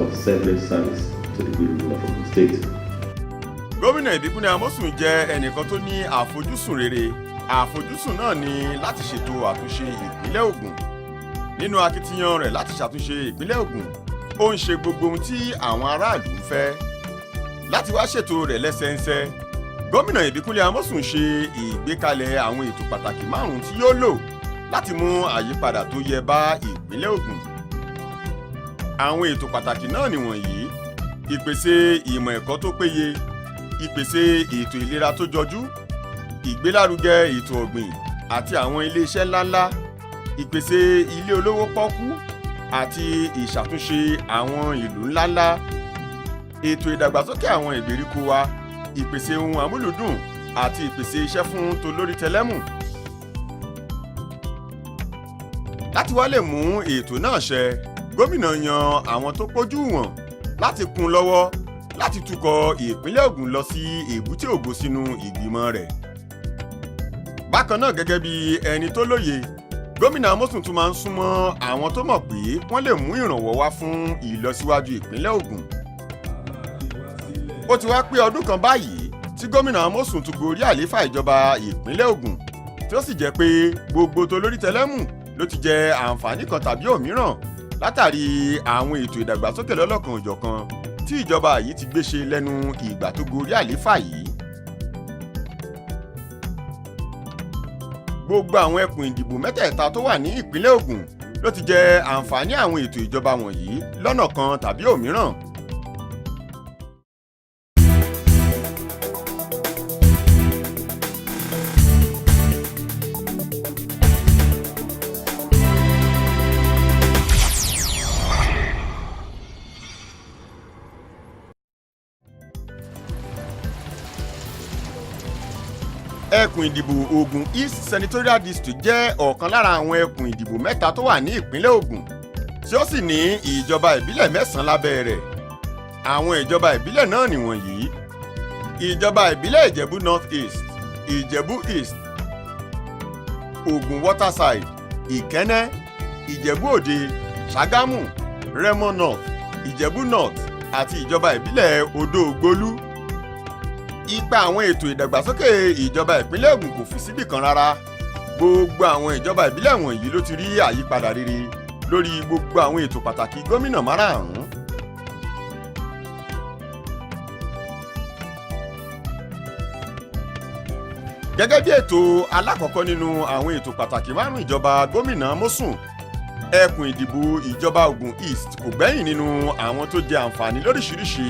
of selfless service to the good people of Ogun State. Gómìnà Ìbíkúnlé Amósùn jẹ́ ẹnìkan tó ní àfojúsùn rere. Àfojúsùn náà ni láti ṣètò àtúnṣe ìpínlẹ̀ Ògùn. Nínú akitiyan rẹ̀ láti ṣàtúnṣe ìpínlẹ̀ Ògùn, ó ń ṣe gbogbo ohun tí àwọn aráàlú ń fẹ́. Láti wá ṣètò rẹ̀ lẹ́sẹẹsẹ, gómìnà Ìbíkúnlé Amósùn ṣe ìgbékalẹ̀ àwọn ètò pàtàkì márùn-ún tí yóò lò láti mú àyípadà tó yẹ bá ìpínlẹ̀ Ògùn. Àwọn ètò pàtàkì náà nìwọ̀nyí: ìpèsè ìmọ̀ ẹ̀kọ́ tó péye, ìpèsè ètò ìlera tó jọjú, ìgbélárugẹ ètò ọ̀gbìn àti àwọn iléeṣẹ́ ńláńlá, ìpèsè ilé olówó pọ́kú àti ìṣàtúnṣe àwọn ìlú ńláńlá, ètò ìdàgbàsókè àwọn ìgbèríko wa, ìpèsè ohun amúlùúdùn àti ìpèsè iṣẹ́ fún tolórí tẹlẹ́mù. Láti wá lè mú ètò náà ṣẹ, gómìnà yan àwọn tó pójú wọn láti kún lọ́wọ́ láti tukọ̀ ìpínlẹ̀ Ògùn lọ sí èbúté ògo sínú ìgbìmọ̀ rẹ̀. Bákan náà, gẹ́gẹ́ bí ẹni tó lóye, gómìnà Amósùn tún máa ń súnmọ́ àwọn tó mọ̀ pé wọ́n lè mú ìrànwọ́ wá fún ìlọsíwájú ìpínlẹ̀ Ògùn. Ó ti wá pé ọdún kan báyìí tí gómìnà Amósùn tún gorí àlééfà ìjọba ìpínlẹ̀ Ògùn, tí ó sì jẹ́ pé gbogbo tolórí tẹlẹ́mù ló ti jẹ àǹfààní kan tàbí òmíràn látàrí àwọn ètò ìdàgbàsókè lọ́lọ́kan òjọ̀kan tí ìjọba yìí ti gbé ṣe lẹ́nu ìgbà tó gorí àlééfà yìí. Gbogbo àwọn ẹkùn ìdìbò mẹ́tẹ̀ẹ̀ta tó wà ní ìpínlẹ̀ Ògùn ló ti jẹ àǹfààní àwọn ètò ìjọba wọ̀nyí lọ́nà kan tàbí òmíràn. Ẹkùn ìdìbò Ògùn East Senatorial District jẹ́ ọ̀kan lára àwọn ẹkùn ìdìbò mẹ́ta tó wà ní ìpínlẹ̀ Ògùn, tí ó sì ní ìjọba ìbílẹ̀ mẹ́sàn-án lábẹ́ rẹ̀. Àwọn ìjọba ìbílẹ̀ náà nìwọ̀nyí: ìjọba ìbílẹ̀ Ìjẹ̀bú North East, Ìjẹ̀bú East, Ògùn Waterside, Ìkẹ́nnẹ́, Ìjẹ̀bú Òde, Ṣàgámù, Rẹ́mọ North, Ìjẹ̀bú North àti ìjọba ìbílẹ̀ Odò-Ògbólú. Ipa àwọn ètò ìdàgbàsókè ìjọba ìpínlẹ̀ Ògùn kò fi síbì kan rárá. Gbogbo àwọn ìjọba ìbílẹ̀ wọ̀nyí ló ti rí àyípadà rere lórí gbogbo àwọn ètò pàtàkì gómìnà márààrún. Gẹ́gẹ́ bí ètò alákọ̀ọ́kọ́ nínú àwọn ètò pàtàkì márùn ìjọba gómìnà Amósùn, ẹkùn ìdìbò ìjọba Ògùn East kò gbẹ́yìn nínú àwọn tó jẹ àǹfààní lóríṣiríṣi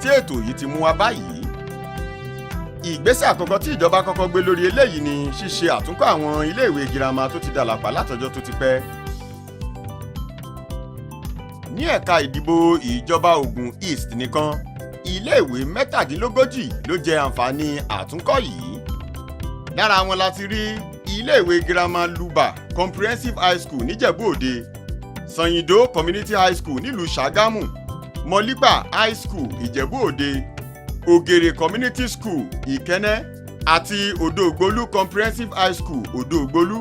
tí ètò yìí ti mú wá báyìí. Ìgbésẹ̀ àkọ́kọ́ tí ìjọba kọ́kọ́ gbé lórí eléyìí ni ṣíṣe àtúnkọ́ àwọn iléèwé girama tó ti dàlàpà látọjọ́ tó ti pẹ́. Ní ẹ̀ka ìdìbò ìjọba Ògùn East nìkan, iléèwé 37 ló jẹ àǹfààní àtúnkọ́ yìí. Lára wọn la ti rí iléèwé girama Luba Comprehensive High School níjẹ̀bú Òde, Sanyìndó Community High School nílùú Ṣàgámù, Mọ̀lípà High School Ìjẹ̀bú Òde, Ògèrè Community School Ìkẹ́nnẹ́ àti Odògbólú Comprehensive High School Odògbólú.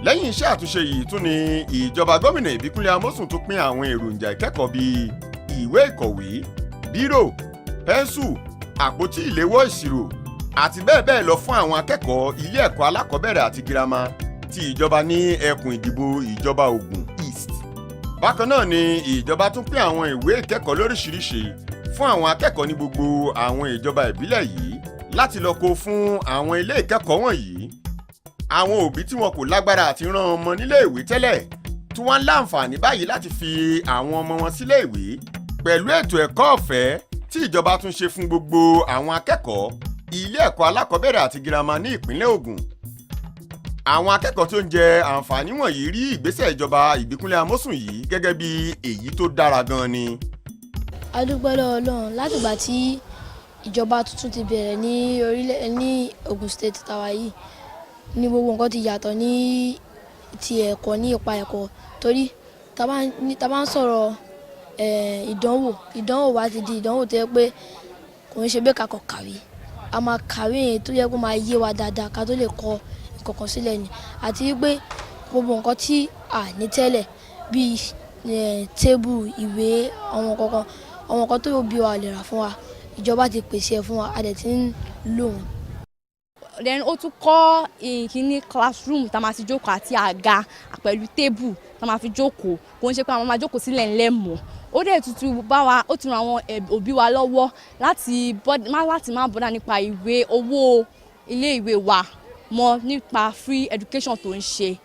Lẹ́yìn iṣẹ́ àtúnṣe yìí tún ni ìjọba gómìnà Ìbíkúnlé Amósùn tún pín àwọn èròjà ìkẹ́kọ̀ọ́ bíi ìwé ìkọ̀wé, bírò, pẹ́ńsù, àpótí ìléwọ́ ìṣirò àti bẹ́ẹ̀ bẹ́ẹ̀ lọ fún àwọn akẹ́kọ̀ọ́ ilé ẹ̀kọ́ alákọ̀ọ́bẹ̀rẹ̀ àti girama ti ìjọba ní ẹkùn ìdìbò ìjọba Ògùn East. Bákan náà ni ìjọba tún pín àwọn ìwé ìkẹ́kọ̀ọ́ lóríṣiríṣi fún àwọn akẹ́kọ̀ọ́ ní gbogbo àwọn ìjọba ìbílẹ̀ yìí láti lọ kó fún àwọn ilé ìkẹ́kọ̀ọ́ wọ̀nyí. Àwọn òbí tí wọn kò lágbára àti rán ọmọ nílé ìwé tẹ́lẹ̀ tí wọ́n ń láǹfààní báyìí láti fi àwọn ọmọ wọn sílé ìwé pẹ̀lú ètò ẹ̀kọ́ ọ̀fẹ́ tí ìjọba tún ṣe fún gbogbo àwọn akẹ́kọ̀ọ́ ilé ẹ̀kọ́ alákọ̀ọ́bẹ̀rẹ̀ àti girama ní ìpínlẹ̀ Ògùn. Àwọn akẹ́kọ̀ọ́ tó ń jẹ àǹfààní wọ̀nyí rí ìgbésẹ̀ ìjọba Ìbíkúnlé Amósùn yìí gẹ́gẹ́ bí èyí tó dára gan ni. A dúpẹ́ lọ́wọ́ Ọlọ́run. Látìgbà tí ìjọba tuntun ti bẹ̀rẹ̀ ní orílẹ̀ ní Ogun State tàwa yìí ní gbogbo nǹkan ti yàtọ̀ ní ti ẹ̀kọ́, ní ipa ẹ̀kọ́, torí tá bá ń sọ̀rọ̀ ìdánwò, ìdánwò wa ti di ìdánwò tó yẹ pé kò ń ṣe bẹ́ẹ̀ ká kọ̀ kàwé. A máa kàwé yẹn tó yẹ kó máa yé wa dáadáa ká tó lè kọ nǹkan kan sílẹ̀ ni. Àti wípé gbogbo nǹkan tí a ní tẹ́lẹ̀ bíi Table, ìwé, àwọn kankan, àwọn nǹkan tó òbí wa lè rà fún wa, ìjọba ti pèsè ẹ̀ fún wa, a dẹ̀ ti ń lò wọ́n. Then ó tún kọ́ ìkíní classroom tá a máa ti jókòó àti àga pẹ̀lú table tá a máa fi jókòó. Kò ń ṣe pé àwọn máa jókòó sílẹ̀ ńlẹ̀ mọ́. Ó dẹ̀ tuntun bá wa, ó tún ran àwọn òbí wa lọ́wọ́ láti má bother nípa ìwé, owó ilé ìwé wa mọ́, nípa free education tó ń ṣe.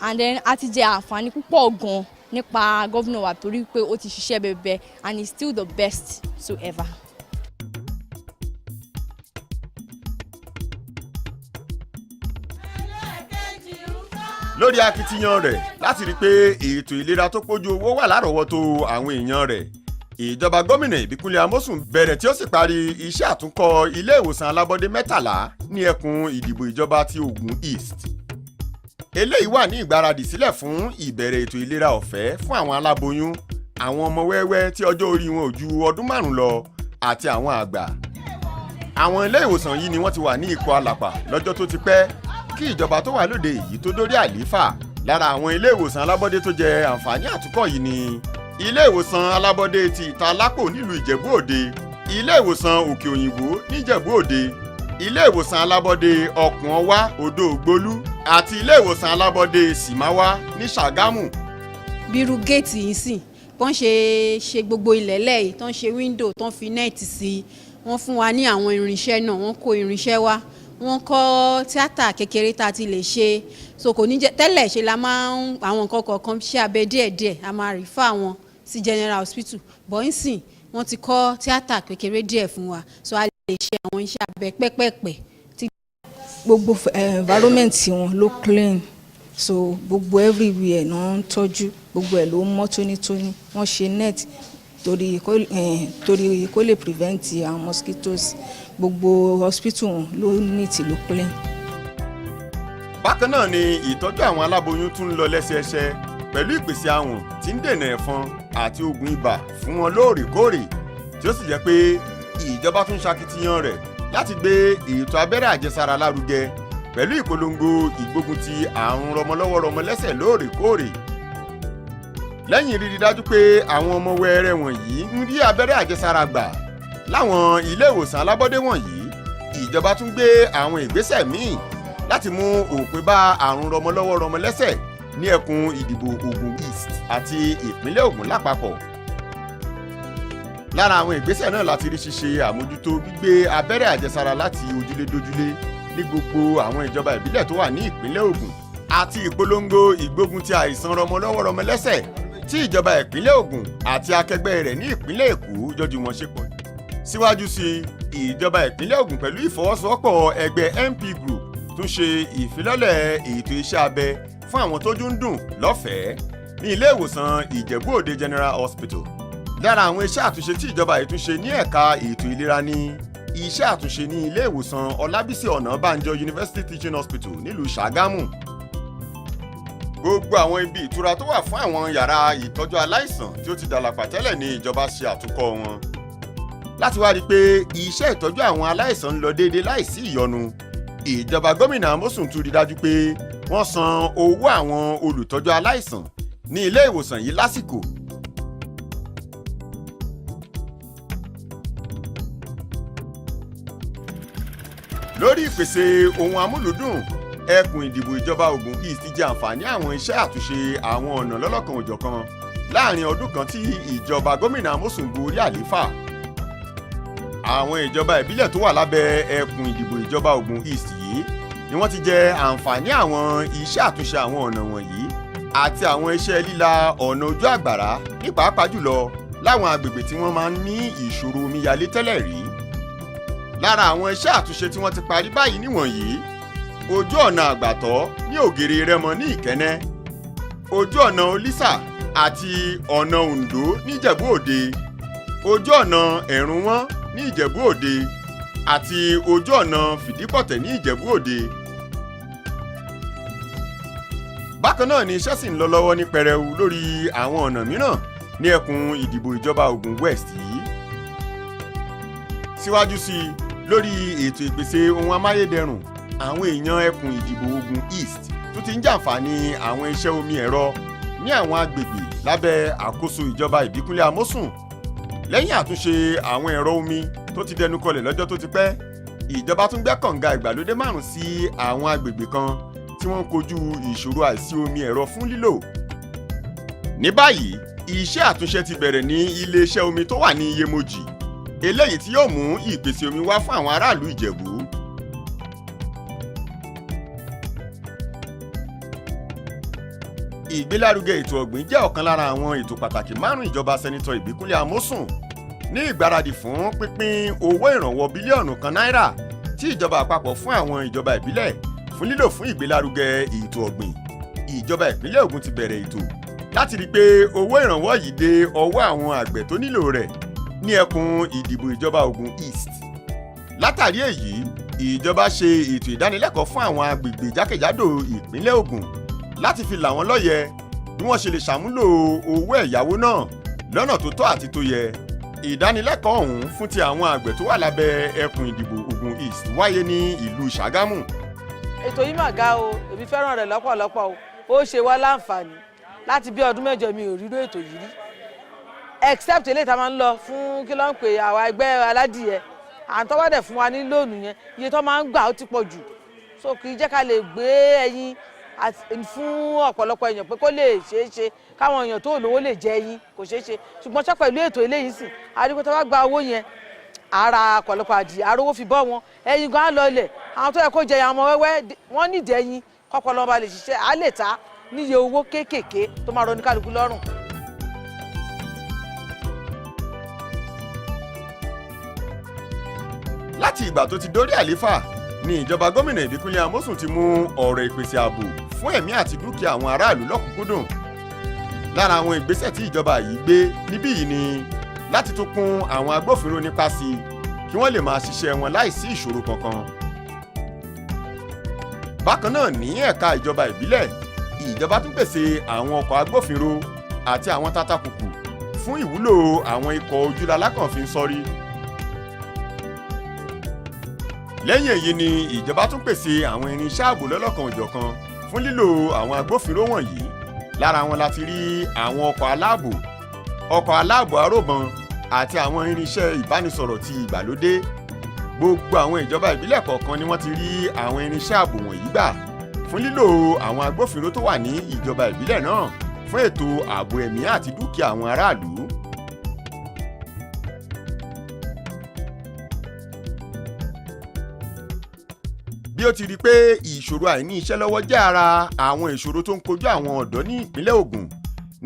And then a ti jẹ àǹfààní púpọ̀ gan nípa gómìnà wa torí pé ó ti ṣiṣẹ́ bẹ̀bẹ̀ and he's still the best so ever. Lórí akitiyan rẹ̀ láti rí i pé ètò ìlera tó pójú owó wà lárọ̀ọ́wọ́tó àwọn èèyàn rẹ̀, ìjọba gómìnà Ìbíkúnlé Amósùn bẹ̀rẹ̀ tí ó sì parí iṣẹ́ àtúnkọ́ ilé ìwòsàn alábọ́dé 13 ní ẹkùn ìdìbò ìjọba ti Ògùn East. Eléyìí wà ní ìgbáradì sílẹ̀ fún ìbẹ̀rẹ̀ ètò ìlera ọ̀fẹ́ fún àwọn aláboyún, àwọn ọmọ wẹ́wẹ́ tí ọjọ́ orí wọn ò ju ọdún 5 lọ àti àwọn àgbà. Àwọn ilé ìwòsàn yìí ni wọ́n ti wà ní ipò àlàpà lọ́jọ́ tó ti pẹ́ kí ìjọba tó wà lóde yìí tó dórí àlééfà. Lára àwọn ilé ìwòsàn alábọ́dé tó jẹ àǹfààní àtúnkọ́ yìí ni ilé ìwòsàn alábọ́dé ti Ìta Alápò nílùú Ìjẹ̀bú Òde, ilé ìwòsàn Òkè Òyìnbó níjẹ̀bú Òde, ilé ìwòsàn alábọ́dé Ọ̀kùn Ọwá Odò Ògbólú àti ilé ìwòsàn alábọ́dé Sìmáwá ní Ṣàgámù. Bírú géètì yìí sìn, bọ́n ṣe ṣe gbogbo ilẹ̀ lẹ́yìn tán, ṣe window tán, fi net sí i. Wọ́n fún wa ní àwọn irinṣẹ́ náà, wọ́n kó irinṣẹ́ wá, wọ́n kọ́ tíátà kékeré tá a ti lè ṣe. So kò ní jẹ́ tẹ́lẹ̀ ṣe la máa ń àwọn nǹkan kọ̀ọ̀kan ṣe abẹ díẹ̀díẹ̀, a máa refer wọn sí general hospital, but nísìn wọ́n ti kọ́ tíátà kékeré díẹ̀ fún wa, so a lè ṣe àwọn iṣẹ́ abẹ pẹ́pẹ́pẹ́ tí Gbogbo environment wọn ló clean, so gbogbo everywhere náà ń tọ́jú, gbogbo ẹ̀ ló mọ́ tónítóní. Wọ́n ṣe net torí kó lè prevent àwọn mosquitoes. Gbogbo hospital wọn ló neat, ló clean. Bákan náà ni ìtọ́jú àwọn aláboyún tún ń lọ lẹ́sẹẹsẹ pẹ̀lú ìpèsè àwọn tí ń dènà ẹ̀fọn àti oògùn ibà fún wọn lóòrèkóòrè, tí ó sì jẹ́ pé ìjọba tún ṣakitiyan rẹ̀ láti gbé ètò abẹ́rẹ́ àjẹsára lárugẹ pẹ̀lú ìpolongo ìgbógun ti àrùn rọmọlọ́wọ́ rọmọlẹ́sẹ̀ lóòrèkóòrè. Lẹ́yìn rírí dájú pé àwọn ọmọ wẹrẹ wọ̀nyí ń rí abẹ́rẹ́ àjẹsára gbà láwọn ilé ìwòsàn alábọ́dé wọ̀nyí, ìjọba tún gbé àwọn ìgbésẹ̀ míì láti mú òpin bá àrùn rọmọlọ́wọ́ rọmọlẹ́sẹ̀ ní ẹkùn ìdìbò Ògùn East àti ìpínlẹ̀ Ògùn lápapọ̀. Lára àwọn ìgbésẹ̀ náà láti rí ṣíṣe àmójútó gbígbé abẹ́rẹ́ àjẹsára láti ojúlé dójúlé ní gbogbo àwọn ìjọba ìbílẹ̀ tó wà ní ìpínlẹ̀ Ògùn àti ìpolongo ìgbógun ti àìsàn rọmọlọ́wọ́ rọmọlẹ́sẹ̀ tí ìjọba ìpínlẹ̀ Ògùn àti akẹgbẹ́ rẹ̀ ní ìpínlẹ̀ Èkó jọjú wọn ṣe pọ̀. Síwájú sí i, ìjọba ìpínlẹ̀ Ògùn pẹ̀lú ìfọwọ́sowọ́pọ̀ ẹgbẹ́ MP Group tún ṣe ìfilọ́lẹ̀ ètò iṣẹ́ abẹ fún àwọn tójú ń dùn lọ́fẹ̀ẹ́ ní ilé ìwòsàn Ìjẹ̀bú Òde General Hospital. Lára àwọn iṣẹ́ àtúnṣe tí ìjọba yìí tún ṣe ní ẹ̀ka ètò ìlera ní iṣẹ́ àtúnṣe ní ilé ìwòsàn Ọlábísí Ọ̀nàbànjọ University Teaching Hospital nílùú Ṣàgámù. Gbogbo àwọn ibi ìtura tó wà fún àwọn yàrá ìtọ́jú aláìsàn tí ó ti dàlàpà tẹ́lẹ̀ ní ìjọba ṣe àtúnkọ́ wọn láti wá rí i pé iṣẹ́ ìtọ́jú àwọn aláìsàn ń lọ déédéé láìsí ìyọnu. Ìjọba gómìnà Amósùn tún rí dájú pé wọ́n san owó àwọn olùtọ́jú aláìsàn ní ilé ìwòsàn yìí lásìkò. Lórí ìpèsè ohun amúlùúdùn, ẹkùn ìdìbò ìjọba Ògùn East jẹ àǹfààní àwọn iṣẹ́ àtúnṣe àwọn ọ̀nà lọ́lọ́kan òjọ̀kan láàrin ọdún kan tí ìjọba gómìnà Amósùn gorí àlééfà. Àwọn ìjọba ìbílẹ̀ tó wà lábẹ́ ẹkùn ìdìbò ìjọba Ògùn East yìí ni wọ́n ti jẹ àǹfààní àwọn iṣẹ́ àtúnṣe àwọn ọ̀nà wọ̀nyí àti àwọn iṣẹ́ líla ọ̀nà ojú àgbàrá, ní pàápàá jùlọ láwọn agbègbè tí wọ́n máa ń ní ìṣòro omíyalé tẹ́lẹ̀ rí. Lára àwọn iṣẹ́ àtúnṣe tí wọ́n ti parí báyìí níwọ̀nyí: ojú ọ̀nà Àgbàtọ́ ní Ògèrè Rẹ́mọ ní Ìkẹ́nnẹ́, ojú ọ̀nà Olísà àti ọ̀nà Oǹdó níjẹ̀bú Òde, ojú ọ̀nà Ẹ̀rúnwọ́n ní Ìjẹ̀bú Òde àti ojú ọ̀nà Fìdípọ̀tẹ̀ ní Ìjẹ̀bú Òde. Bákan náà ni iṣẹ́ sì ń lọ lọ́wọ́ ní pẹrẹu lórí àwọn ọ̀nà mìíràn ní ẹkùn ìdìbò ìjọba Ògùn West yìí. Síwájú sí i, lórí ètò ìpèsè ohun amáyédẹrùn, àwọn èèyàn ẹkùn ìdìbò Ògùn East tó ti ń jàǹfààní àwọn iṣẹ́ omi ẹ̀rọ ní ní àwọn agbègbè lábẹ́ àkóso ìjọba Ìbíkúnlé Amósùn. Lẹ́yìn àtúnṣe àwọn ẹ̀rọ omi tó ti dẹnu kọlẹ̀ lọ́jọ́ tó ti pẹ́, ìjọba tún gbẹ́ kànga ìgbàlódé márùn sí àwọn agbègbè kan tí wọ́n ń kojú ìṣòro àìsí omi ẹ̀rọ fún lílò. Ní báyìí, iṣẹ́ àtúnṣe ti bẹ̀rẹ̀ ní iléeṣẹ́ omi tó wà ní Iyemojì, eléyìí tí yóò mú ìpèsè omi wá fún àwọn aráàlú Ìjẹ̀bú. Ìgbélárugẹ ètò ọ̀gbìn jẹ́ ọ̀kan lára àwọn ètò pàtàkì márùn ìjọba Sẹ́nitọ̀ Ìbíkúnlé Amósùn ní ìgbáradì fún pínpín owó ìrànwọ́ bílíọ̀nù 1 náírà tí ìjọba àpapọ̀ fún àwọn ìjọba ìbílẹ̀ fún lílò fún ìgbélárugẹ ètò ọ̀gbìn. Ìjọba ìpínlẹ̀ Ògùn ti bẹ̀rẹ̀ ètò láti rí i pé owó ìrànwọ́ yìí dé ọwọ́ àwọn àgbẹ̀ tó nílò rẹ̀ ní ẹkùn ìdìbò ìjọba Ògùn East. Látàrí èyí, ìjọba ṣe ètò ìdánilẹ́kọ̀ọ́ fún àwọn agbègbè jákèjádò ìpínlẹ̀ Ògùn láti fi là wọ́n lọ́yẹ̀ bí wọ́n ṣe lè ṣàmúlò owó ẹ̀yáwó náà lọ́nà tó tọ́ àti tó yẹ. Ìdánilẹ́kọ̀ọ́ ọ̀hún fún ti àwọn àgbẹ̀ tó wà lábẹ́ ẹkùn ìdìbò Ògùn East wáyé ní ìlú Ṣàgámù. Ètò yìí mà ga o. Èmi fẹ́ràn rẹ̀ lọ́pọ̀lọpọ̀ o. Ó ṣe wá láǹfààní. Láti bí ọdún 8, mi ò rírú ètò yìí rí, except eléyìí tá a máa ń lọ fún, kí ló ń pè, àwa ẹgbẹ́ aládìyẹ. À ń tọ́wọ́ dẹ̀ fún wa ní loan yẹn, iye tó máa ń gbà ó ti pọ̀ jù, so kì í jẹ́ ká lè gbé ẹyin fún ọ̀pọ̀lọpọ̀ èèyàn pé kó lè ṣeé ṣe káwọn èèyàn tó lówó lè jẹ ẹyin, kò ṣeé ṣe. Ṣùgbọ́n ṣá, pẹ̀lú ètò eléyìí sì àdúgbò tó bá gba owó yẹn, ara ọ̀pọ̀lọpọ̀ àdì arówó fi bọ́ wọn, ẹyin gan á lọ ilẹ̀. Àwọn tó yẹ kó jẹ àwọn ọmọ wẹ́wẹ́, wọ́n nídìí ẹyin kọ́pọ̀lọ́ ba lè ṣiṣẹ́, á lè ta níye owó kéékèèké tó máa rọ ní kálukú lọ́rùn. Láti ìgbà tó ti dórí àléfà ni ìjọba gómìnà Ìbíkúnlé Amósùn ti mú ọ̀rọ̀ ìpèsè ààbò fún ẹ̀mí àti dúkìá àwọn aráàlú lọ́kùnkúndùn. Lára àwọn ìgbésẹ̀ tí ìjọba yìí gbé níbí yìí ni láti tún kún àwọn agbófinró nípa sí i kí wọ́n lè máa ṣiṣẹ́ wọn láìsí ìṣòro kankan. Bákan náà, ní ẹ̀ka ìjọba ìbílẹ̀, ìjọba tún pèsè àwọn ọkọ̀ agbófinró àti àwọn tatakùkù fún ìwúlò àwọn ikọ̀ ojúlalákànfin sọ́rí. Lẹ́yìn èyí ni ìjọba tún pèsè àwọn irinṣẹ́ ààbò lọ́lọ́kan-ò-jọ̀kan fún lílò àwọn agbófinró wọ̀nyí. Lára wọn la ti rí àwọn ọkọ̀ aláàbò, ọkọ̀ aláàbò aróbọn àti àwọn irinṣẹ́ ìbánisọ̀rọ̀ ti ìgbàlódé. Gbogbo àwọn ìjọba ìbílẹ̀ kọ̀ọ̀kan ni wọ́n ti rí àwọn irinṣẹ́ ààbò wọ̀nyí gbà fún lílò àwọn agbófinró tó wà ní ìjọba ìbílẹ̀ náà fún ètò ààbò ẹ̀mí àti dúkìá àwọn aráàlú. Bí ó ti rí i pé ìṣòro àìní iṣẹ́ lọ́wọ́ jẹ́ ara àwọn ìṣòro tó ń kojú àwọn ọ̀dọ́ ní ìpínlẹ̀ Ògùn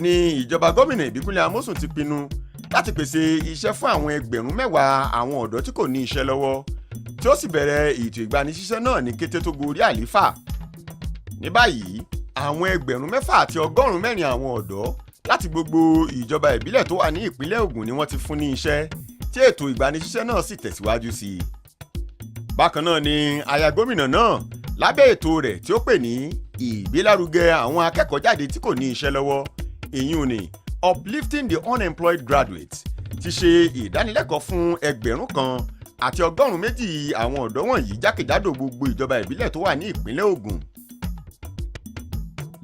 ni ìjọba gómìnà Ìbíkúnlé Amósùn ti pinnu láti pèsè iṣẹ́ fún àwọn 10,000 àwọn ọ̀dọ́ tí kò ní iṣẹ́ lọ́wọ́, tí ó sì bẹ̀rẹ̀ ètò ìgbanisíṣẹ́ náà ní kété tó gorí àlééfà. Ní báyìí, àwọn 6,104 àwọn ọ̀dọ́ láti gbogbo ìjọba ìbílẹ̀ tó wà ní ìpínlẹ̀ Ògùn ni wọ́n ti fún ní iṣẹ́, tí ètò ìgbanisíṣẹ́ náà sì tẹ̀síwájú sí i. Bákan náà ni aya gómìnà náà, lábẹ́ ètò rẹ̀ tí ó pè ní ìgbélárugẹ àwọn akẹ́kọ̀ọ́jáde tí kò ní iṣẹ́ lọ́wọ́, ìyún ni Uplifting the Unemployed Graduates, ti ṣe ìdánilẹ́kọ̀ọ́ fún 1,102 àwọn ọ̀dọ́ wọ̀nyí jákèjádò gbogbo ìjọba ìbílẹ̀ tó wà ní ìpínlẹ̀ Ògùn.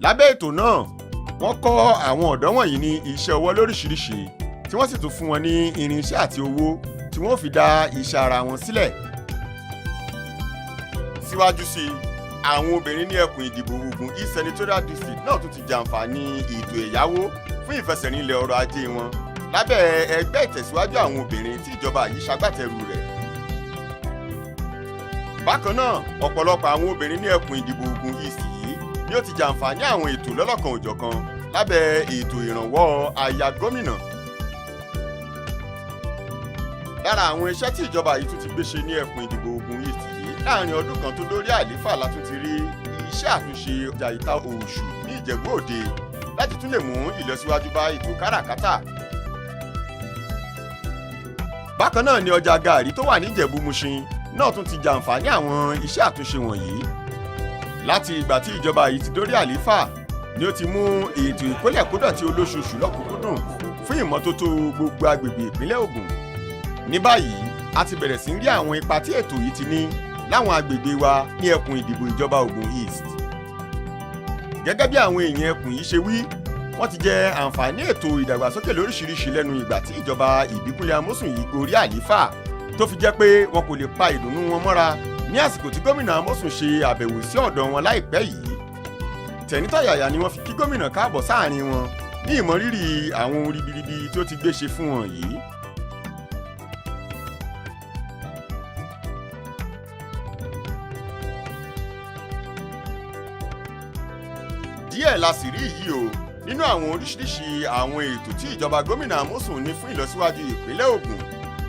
Lábẹ́ ètò náà, wọ́n kọ́ àwọn ọ̀dọ́ wọ̀nyí ní iṣẹ́ ọwọ́ lóríṣiríṣi, tí wọ́n sì tún fún wọn ní irinṣẹ́ àti owó tí wọ́n fi dá iṣẹ́ ara wọn sílẹ̀. Síwájú sí i, àwọn obìnrin ní ẹkùn ìdìbò Ògùn East Senatorial District náà tún ti jàǹfààní ètò ẹ̀yáwó fún ìfẹsẹ̀rinlẹ̀ ọrọ̀ ajé wọn lábẹ́ ẹgbẹ́ ìtẹ̀síwájú àwọn obìnrin tí ìjọba yìí ṣagbátẹrù rẹ̀. Bákan náà, ọ̀pọ̀lọpọ̀ àwọn obìnrin ní ẹkùn ìdìbò Ògùn East yìí ni ó ti jàǹfààní àwọn ètò lọ́lọ́kan òjọ̀kan lábẹ́ ètò ìrànwọ́ aya gómìnà. Lára àwọn iṣẹ́ tí ìjọba yìí tún ti gbé ṣe ní ẹkùn ìdìbò Ògùn East yìí láàrin ọdún kan tó dórí àlééfà la tún ti rí iṣẹ́ àtúnṣe ọjà ìta Òṣù ní Ìjẹ̀bú Òde láti tún lè mú ìlọsíwájú bá ètò káràkátà. Bákan náà ni ọjà gàárì tó wà ní Ìjẹ̀bú Mushin náà tún ti jàǹfààní àwọn iṣẹ́ àtúnṣe wọ̀nyí. Láti ìgbà tí ìjọba yìí ti dórí àlééfà ni ó ti mú ètò ìkólẹ̀kódọ̀tí olóṣooṣù lọ́kùnkúndùn fún ìmọ́tótó gbogbo agbègbè ìpínlẹ̀ Ògùn. Ní báyìí, a ti bẹ̀rẹ̀ sí ń rí àwọn ipa tí ètò yìí ti ní láwọn agbègbè wa ní ẹkùn ìdìbò ìjọba Ògùn East. Gẹ́gẹ́ bí àwọn èèyàn ẹkùn yìí ṣe wí, Wọ́n ti jẹ àǹfààní ètò ìdàgbàsókè lóríṣiríṣi lẹ́nu ìgbà tí ìjọba Ìbíkúnlé Amósùn yìí gorí àlééfà, tó fi jẹ́ pé wọn kò lè pa ìdùnnú wọn mọ́ra ní àsìkò tí gómìnà Amósùn ṣe àbẹ̀wò sí ọ̀dọ̀ wọn láìpẹ́ yìí. Tẹ̀nítọ̀yàyà ni wọ́n fi kí gómìnà káàbọ̀ sáàrin wọn ní ìmọrírì àwọn ohun ribiribi tí ó ti gbé ṣe fún wọn yìí. Díẹ̀ la sì rí yìí o nínú àwọn oríṣiríṣi àwọn ètò tí ìjọba gómìnà Amósùn ní fún ìlọsíwájú ìpínlẹ̀ Ògùn.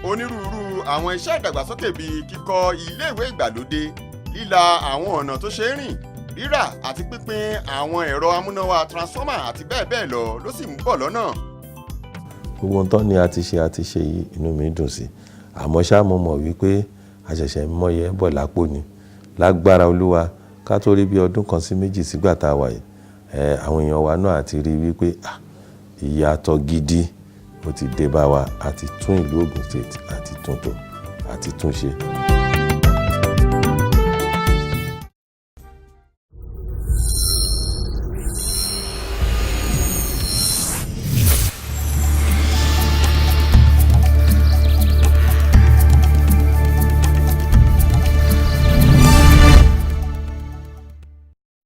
Onírúurú àwọn iṣẹ́ ìdàgbàsókè bíi kíkọ́ iléèwé ìgbàlódé, líla àwọn ọ̀nà tó ṣe é rìn, rírà àti pínpín àwọn ẹ̀rọ amúnáwá transformer àti bẹ́ẹ̀ bẹ́ẹ̀ lọ ló sì ń bọ̀ lọ́nà. Gbogbo ohun tán ni a ti ṣe, a ti ṣe yìí, inú mi dùn sí. Àmọ́ ṣá, mo mọ̀ wípé a ṣẹ̀ṣẹ̀ ń mọ́yẹ bọ̀ lápò ni. Lágbára Olúwa, ká tó rí bí ọdún 1 sí 2 sígbà tá a wà yìí, ẹ àwọn èèyàn wa náà àti rí wípé ìyàtọ̀ gidi ó ti dé bá wa. Àti tún ìlú Ògùn State àti tún tò àti tún ṣe.